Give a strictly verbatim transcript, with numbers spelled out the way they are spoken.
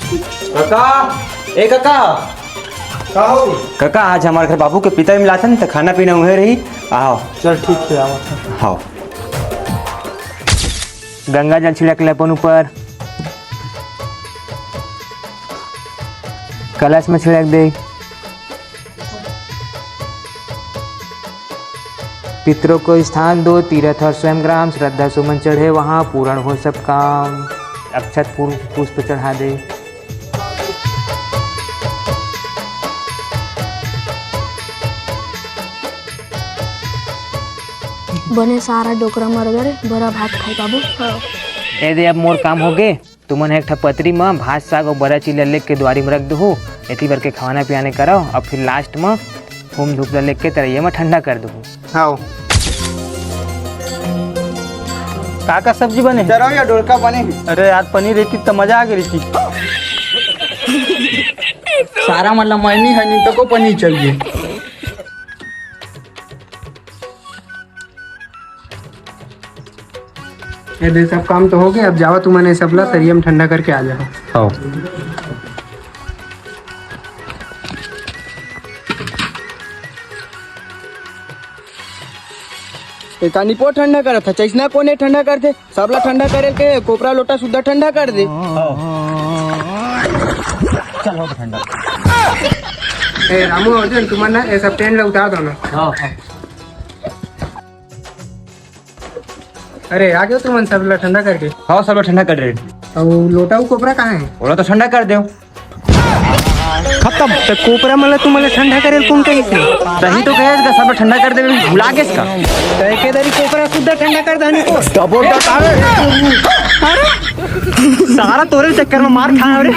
कका, ए कका। का हो? कका, आज हमारे घर बाबू के पिता मिलाथन, त खाना पीना उहे रही। आओ। चल, ठीक है, आओ। हाँ। गंगा जल छिड़क ले अपन ऊपर, कलश में छिड़क दे। पितरों को स्थान दो, तीर्थ और स्वयं ग्राम, श्रद्धा सुमन चढ़े वहाँ, पूर्ण हो सब काम। अक्षत पुष्प चढ़ा दे। बने सारा डोकरा मर गे रे, बरा भात खाई बाबू। ए दे, अब मोर काम हो गे। तुमन एक ठा पतरी म भात साग अउ बरा चीज ल लेग के दुवारी म रख दुहू। एती बर के खवाना पियाने करव, अउ फिर लास्ट म फूम धूप ल लेग के तरैया म ठंडा कर दुहू। हाँ। का का सब्जी बने हे? चरव या डोलका बने हे। अरे यार, पनीर रहती त मजा आ गई रहती। सारा मन ला मैनी है, नहीं तो को पनीर चाहिए। ये दे, सब काम तो हो गया। अब जावा, तुमन ये सब ला तरिया में ठंडा करके आ जाओ। हाँ। एका निपो ठंडा करत था, चैसना कोने ठंडा करथे? सबला ठंडा करे के कोपरा लोटा सुद्धा ठंडा कर दे। चल, हो ठंडा। ए रामू, अर्जुन, तुमन ना ये सब टेंट ला उतार दो ना। हाँ। अरे, आ गयो तुमन सबला ठंडा करके? हाँ, सबला ठंडा कर रहे। अउ लोटा अउ कोपरा कहाँ है? ओला तो ठंडा कर दे। खत्म। तो कोपरा मन ला तुमन ला ठंडा करे कोन कहिस? तहीं तो कहे का सबला ठंडा कर दे, भुला गेस का? तो एके दरी कोपरा सुद्धा ठंडा कर दहनी को। डबल डट आवे। अरे, सारा तोरे चक्कर में मार खाए रे।